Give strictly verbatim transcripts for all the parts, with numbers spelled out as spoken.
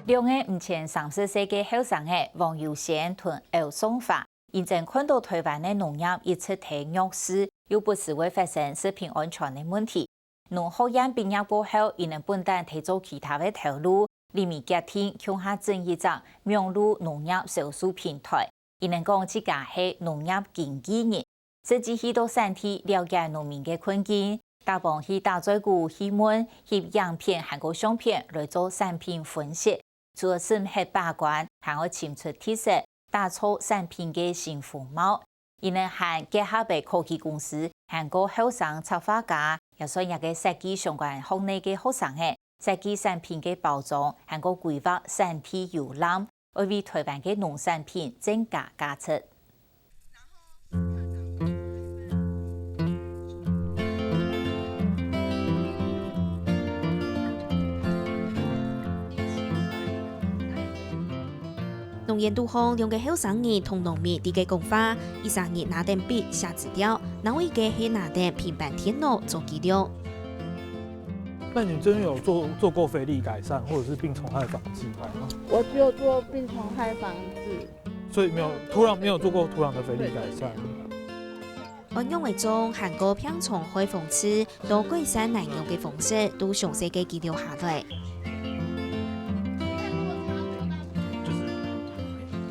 兩個毋曾三十歲个後生仔黃友賢同歐松華，因為看到臺灣个農業一直在弱勢，又不時會發生食品安全个問題。農學院畢業過後，佢等本旦在做其他个頭路，這下決定共下整一隻網路農業銷售平臺。佢等講自家係農業經紀人，實際去到產地了解農民个困境，打幫去打嘴鼓、去問、翕影片還過相片來做產品分析。除了審核把關，還愛尋出特色，打造產品个新風貌。佢等還結合了科技公司，還過後生策劃家，也算這個設計相關學系个學生仔，設計產品个包裝，還過規劃產地遊覽，愛為臺灣个農產品增加價值。 農園肚項兩個後生人同農民在該講話，一儕人拿等筆寫資料，另外一個係拿等平板電腦做記錄。那你真的有做做过肥力改善或者是病虫害防治吗？我只有做病虫害防治。所以没有土壤没有做过土壤的肥力改善。安樣个種還過病蟲害防治，到改善泥土个方式，都詳細个記錄下來。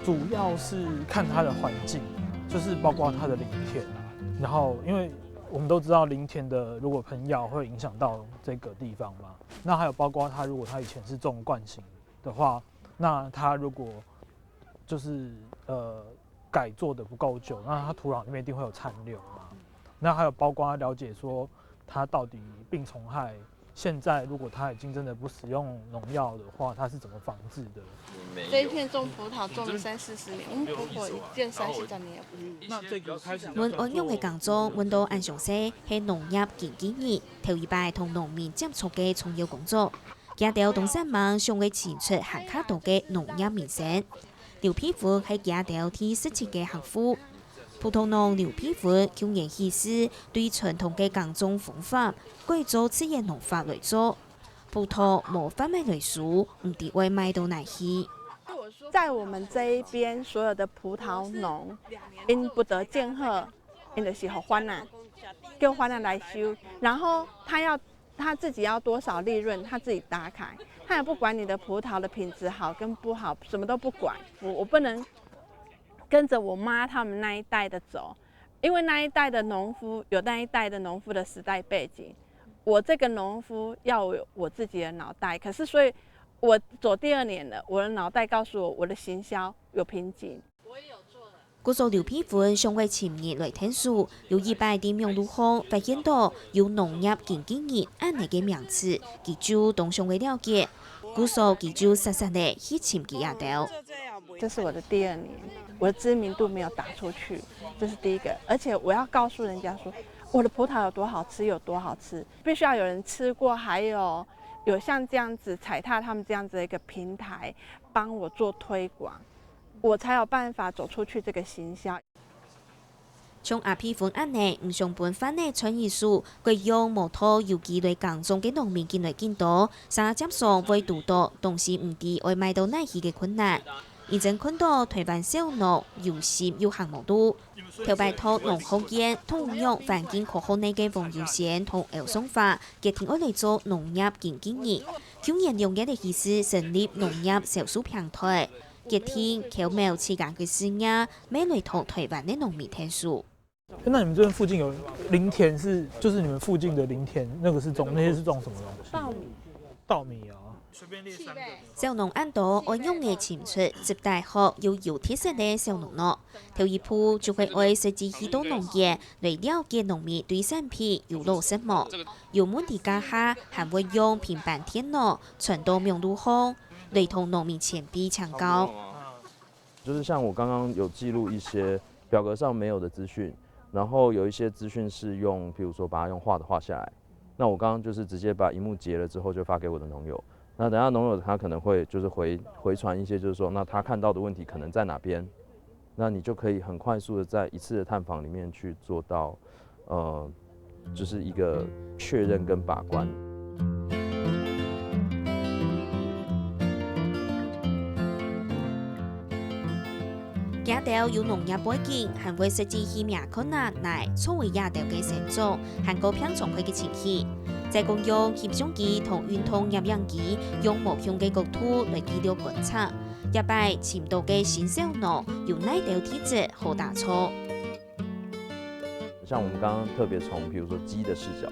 主要是看它的环境，就是包括它的林田啊。然后，因为我们都知道林田的如果喷药会影响到这个地方嘛，那还有包括它如果它以前是种惯性的话，那它如果就是呃改做的不够久，那它土壤里面一定会有残留嘛。那还有包括了解说它到底病虫害，现在如果它已经真的不使用农药的话，它是怎么防治的？这一片种葡萄种了三四十年，我们婆婆一件三四十年也不。那这个开始問安樣个耕種，問到恁詳細，係農業經紀人頭一擺同農民接觸个重要工作。佢兜當煞猛想愛尋出還較多个農業名聲。劉佩芬係佢兜第十七个客戶。葡萄農劉佩芬舊年起勢對傳統个耕種方法改做自然農法來做。葡萄無販賣來收，毋知會賣到哪去。在我们这一边，所有的葡萄农，因不得见货，因就是好欢啊，叫欢啊来收。然后他要他自己要多少利润，他自己打开，他也不管你的葡萄的品质好跟不好，什么都不管。我我不能跟着我妈他们那一代的走，因为那一代的农夫有那一代的农夫的时代背景，我这个农夫要有我自己的脑袋。可是所以，我走第二年了，我的脑袋告诉我，我的行销有瓶颈。故所劉佩芬想愛尋人來𢯭手，有一擺在網路項發現到有農業經紀人恁呢个名詞，佢就當想愛了解。故所佢就煞煞仔去尋佢兜。这是我的第二年，我的知名度没有打出去，这是第一个。而且我要告诉人家说，我的葡萄有多好吃，有多好吃，必须要有人吃过，还有有像这样子踩踏他们这样子的一个平台，帮我做推广，我才有办法走出去这个行销。像阿佩芬恁呢，毋想分販仔賺一手，改用無拖有機來耕種个農民緊來緊多，煞接上會堵到東西毋知愛賣到哪去个困難。因為看到臺灣小農有心又行無路，頭擺讀農學院同樣環境科學系个黃友賢同歐松發決定愛來做農業經紀人。舊年六月个時成立農業銷售平臺，決定敲苗自家个事業，乜來同臺灣个農民𢯭手。那你们这边附近有林田是，就是你们附近的林田，那个是种那些是种什么东西？稻米。稻米哦。小農恁多，愛仰仔尋出接待好又有特色个小農呢？頭一步就會愛實際去到農園，來了解農民對產品有落實無，有問題該下還會用平板電腦傳到網路項，來同農民前輩請教。就是像我刚刚有记录一些表格上没有的资讯，然后有一些资讯是用，比如说把它用画的画下来，那我刚刚就是直接把荧幕截了之后就发给我的农友，那等下农友他可能会就是回回传一些，就是说那他看到的问题可能在哪边，那你就可以很快速的在一次的探访里面去做到，呃，就是一个确认跟把关。佢兜有農業背景，還會實際去摸看啊、泥、做為這兜个生長，還過病蟲害个情形。再講用翕相機同運動攝影機，用無共个角度來記錄觀察，這擺尋到个新小農有哪兜特質好打造。像我們剛剛特別從，比如說雞的視角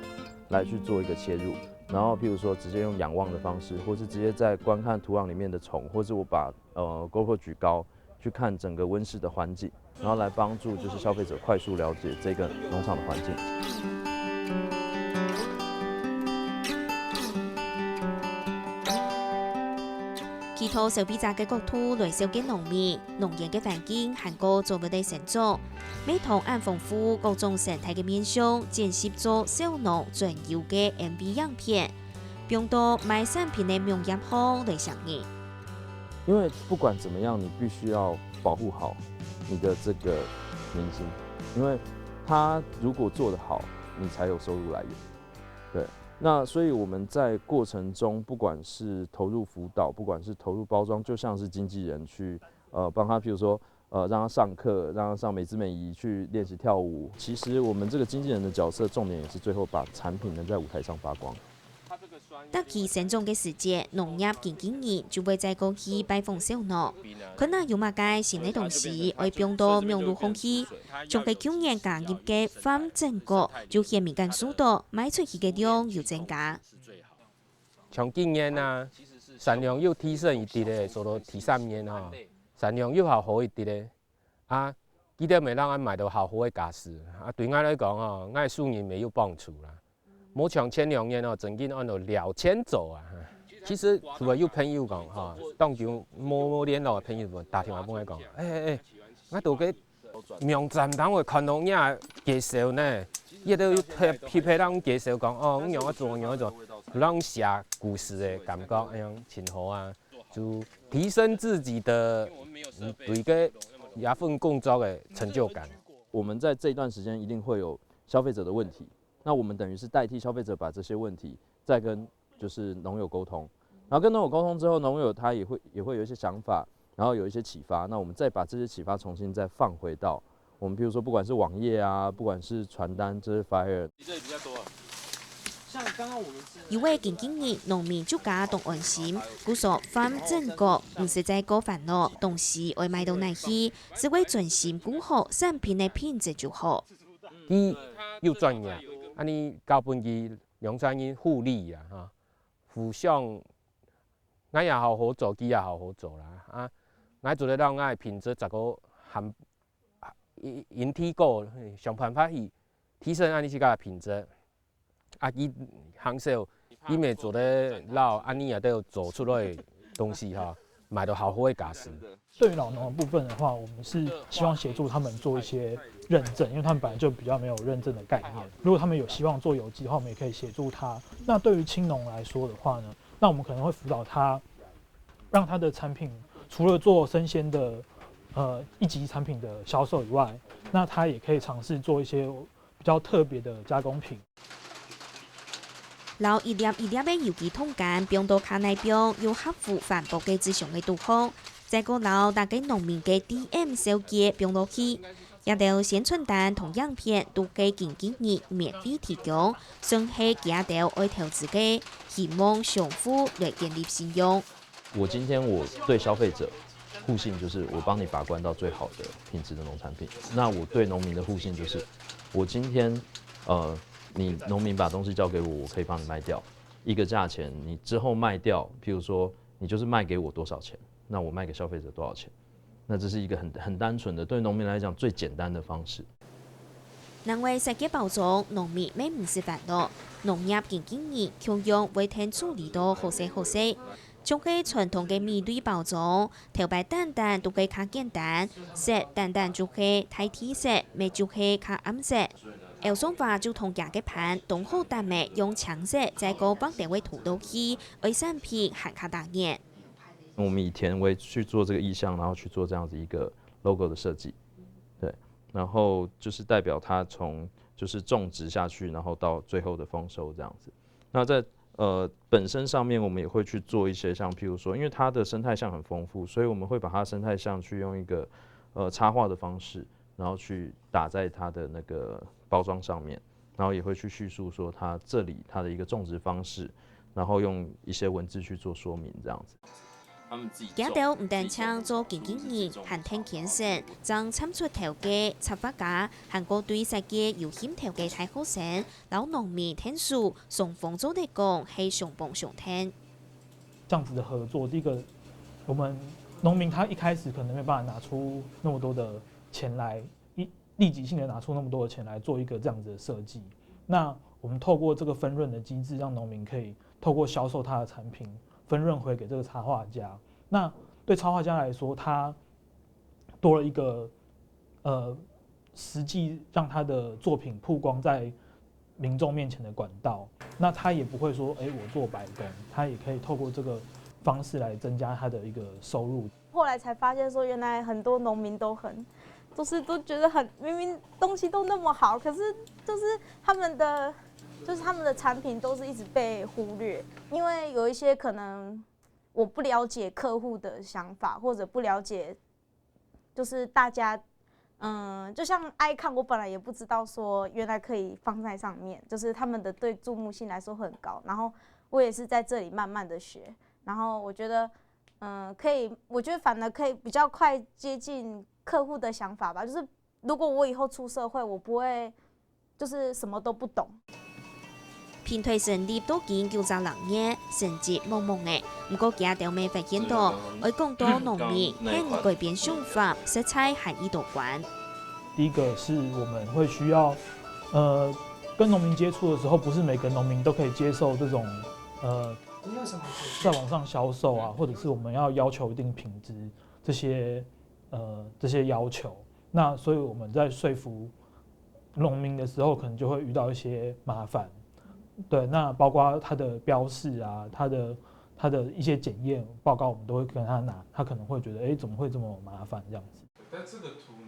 來去做一個切入，然後譬如說直接用仰望的方式，或是直接在觀看土壤裡面的蟲，或是我把呃 GoPro 舉高，去看整個溫室的環境，然後來幫助就是消費者快速了解這個農場的環境。企圖消費者个角度來了解農民、農園个環境，還過作物个生長，乜同恁豐富各種生態个面向，剪輯做小農專有个MV影片，放到賣產品个網頁項來吸引。因為不管怎麼樣，你必須要保護好你的這個明星，因為他如果做得好，你才有收入來源。對，那所以我們在過程中，不管是投入輔導，不管是投入包裝，就像是經紀人去呃幫他，譬如說呃讓他上課，讓他上美姿美儀去練習跳舞。其實我們這個經紀人的角色，重點也是最後把產品能在舞台上發光。逐期生長个時節，農業經紀人就會再過去拜訪小農，看啊有麼个新个東西愛放到網路項去。像係舊年加入个番整角，就顯明感受到賣出去个量有增加。像今年啊，產量又提升一滴咧，做到第三年啊，產量又較好一滴咧。啊，佢兜乜讓𠊎賣到較好个價數。啊，對𠊎來講吼，𠊎收入乜有幫助啦。 無像前兩年哦，正經按到了錢做啊。其實除了有朋友講哈，當久無無聯絡个朋友打電話問𠊎講，哎哎哎，𠊎到个網站當會看到你个介紹呢，佢都有特別特別人介紹講，哦，你仰仔做，你仰仔做，有人寫故事个感覺，哎呀，真好啊，就提升自己的嗯對个這份工作个成就感。我們在這一段時間一定會有消費者的問題，那我們等於是代替消費者把這些問題再跟就是農友溝通，然後跟農友溝通之後，農友他也會也會有一些想法，然後有一些啟發，那我們再把這些啟發重新再放回到我們，譬如說不管是網頁啊，不管是傳單，這些 flyer。你這裡比較多啊。像剛剛我們是有个經紀人，農民就感當安心，故所番整角毋使再過煩惱東西愛賣到哪去，只會專心顧好產品个品質就好。佢又專業，恁呢交分佢兩三人互利啊，哈，互相，𠊎也好好做，佢也好好做啦，啊，𠊎做得讓𠊎品質再過還，引提高，想辦法去提升恁呢自家个品質。啊，佢行銷，佢乜做得摎恁呢也都做出來个東西哈，賣到好好个價錢。对于老农的部分的话，我们是希望协助他们做一些认证，因为他们本来就比较没有认证的概念。如果他们有希望做有机的话，我们也可以协助他。那对于青农来说的话呢，那我们可能会辅导他，让他的产品除了做生鲜的呃一级产品的销售以外，那他也可以尝试做一些比较特别的加工品。摎一粒一粒个有機桶柑放到卡泥放，又合乎環保个思想个肚項，再過摎逐个農民个DM小姐放落去。這兜宣傳單同影片都係經紀人免費提供，算係佢兜愛投資个，希望相互來建立信用。我今天我對消費者互信，就是我幫你把關到最好的品質的農產品。那我對農民的互信就是，我今天呃，你農民把東西交給我，我可以幫你賣掉一個價錢，你之後賣掉，譬如說你就是賣給我多少錢，那我賣給消費者多少錢，那這是一個很很單純的，對農民來講最簡單的方式。另外，設計包裝，農民乜毋使煩惱，農業經紀人共樣會𢯭手處理到好勢好勢。 像係傳統个米類包裝，頭擺單單都係較簡單，色單單就係大地色，乜就係較暗色。歐松華就同厥个盤當好搭个，用青色再過畫兜个圖落去，愛產品還較打眼。我們以田為去做這個意象，然後去做這樣子一個 logo 的設計，對，然後就是代表它從就是種植下去，然後到最後的豐收這樣子。那在呃本身上面，我們也會去做一些像譬如說，因為它的生態向很豐富，所以我們會把它生態向去用一個呃插画的方式，然后去打在它的那个包装上面，然后也会去叙述说它这里它的一个种植方式，然后用一些文字去做说明这样子。佢兜毋單淨做經紀人，還跈牽線，正參出頭家、插畫家，還過對設計有興頭个大學生，摎農民𢯭手，雙方做得講係相幫相𢯭。這樣子的合作，第一個，我們農民他一開始可能沒辦法拿出那麼多的錢來，一立即性的拿出那麼多的錢來做一個這樣子的設計。那我們透過這個分潤的機制，讓農民可以透過銷售他的產品分潤回給這個插畫家。那對插畫家來說，他多了一個呃，實際讓他的作品曝光在民众面前的管道，那他也不会说，哎，我做白工，他也可以透过这个方式来增加他的一个收入。后来才发现说，原来很多农民都很，就是都觉得很，明明东西都那么好，可是就是他们的，就是他们的产品都是一直被忽略，因为有一些可能我不了解客户的想法，或者不了解，就是大家，嗯，就像 icon，我本来也不知道说原来可以放在上面，就是他们的对注目性来说很高，然后我也是在这里慢慢的学，然后我觉得，嗯，可以，我觉得反而可以比较快接近客户的想法吧，就是如果我以后出社会，我不会就是什么都不懂。平台成立到今九隻零月，成績茫茫个。毋過佢兜乜發現到，愛講到農民肯改變想法，實在還異多關。第一个是我们会需要，呃，跟农民接触的时候，不是每个农民都可以接受这种，呃，在网上销售啊，或者是我们要要求一定品质这些，呃，这些要求。那所以我们在说服农民的时候，可能就会遇到一些麻烦。对，那包括他的标示啊，他的他的一些检验报告，我们都会跟他拿，他可能会觉得，哎，怎么会这么麻烦这样子？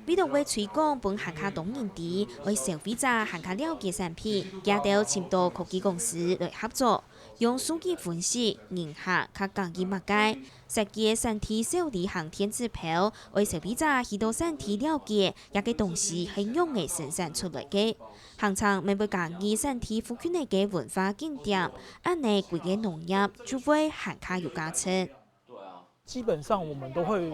為著愛推廣分還較多人知，愛消費者還較了解產品，佢兜尋到科技公司來合作，用數據分析人客較佮意麼个，設計產地小旅行電子票，愛消費者去到產地了解，這个東西係仰仔生產出來个。行程乜會佮意產地附近个文化景點，恁仔歸个農業就會還較有價值。基本上我们都会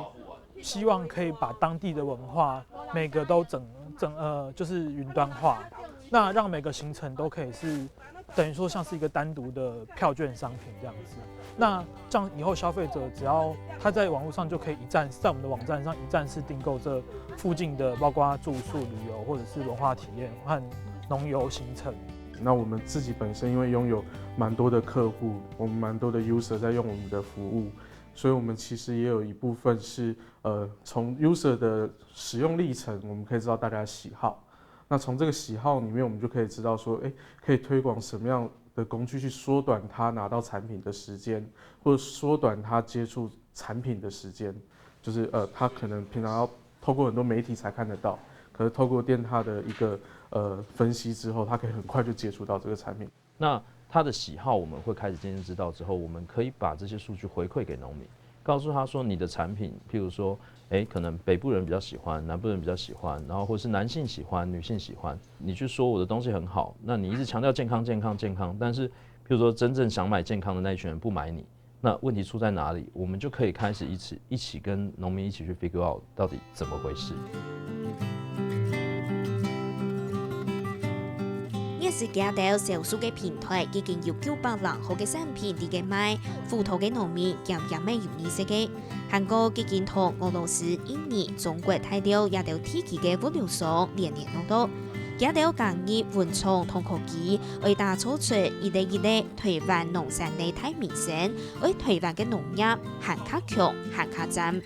希望可以把当地的文化每个都整整呃就是云端化，那让每个行程都可以是等于说像是一个单独的票券商品这样子。那这样以后消费者只要他在网络上就可以一站，在我们的网站上一站式订购这附近的，包括住宿、旅游或者是文化体验和农游行程。那我们自己本身因为拥有蛮多的客户，我们蛮多的 user 在用我们的服务，所以我们其实也有一部分是呃从 user 的使用历程，我们可以知道大家的喜好。那从这个喜好里面，我们就可以知道说，哎，可以推广什么样的工具去缩短他拿到产品的时间，或者缩短他接触产品的时间。就是呃，他可能平常要透过很多媒体才看得到，可是透过电他的一个呃分析之后，他可以很快就接触到这个产品。那他的喜好，我们会开始渐渐知道之后，我们可以把这些数据回馈给农民，告诉他说，你的产品，譬如说，诶，可能北部人比较喜欢，南部人比较喜欢，然后或是男性喜欢，女性喜欢，你去说我的东西很好，那你一直强调健康、健康、健康，但是譬如说真正想买健康的那一群人不买你，那问题出在哪里？我们就可以开始一起一起跟农民一起去 figure out 到底怎么回事。月時佢兜銷售个平台已經有九百零項个產品在該賣，輔導个農民漸漸乜有意識个。還過已經同俄羅斯、印尼、中國大陸這兜地區个物流商連連絡到，佢兜加入文創同科技，愛打造出一粒一粒 台灣農產个大明星，愛台灣个農業還較強、還較讚。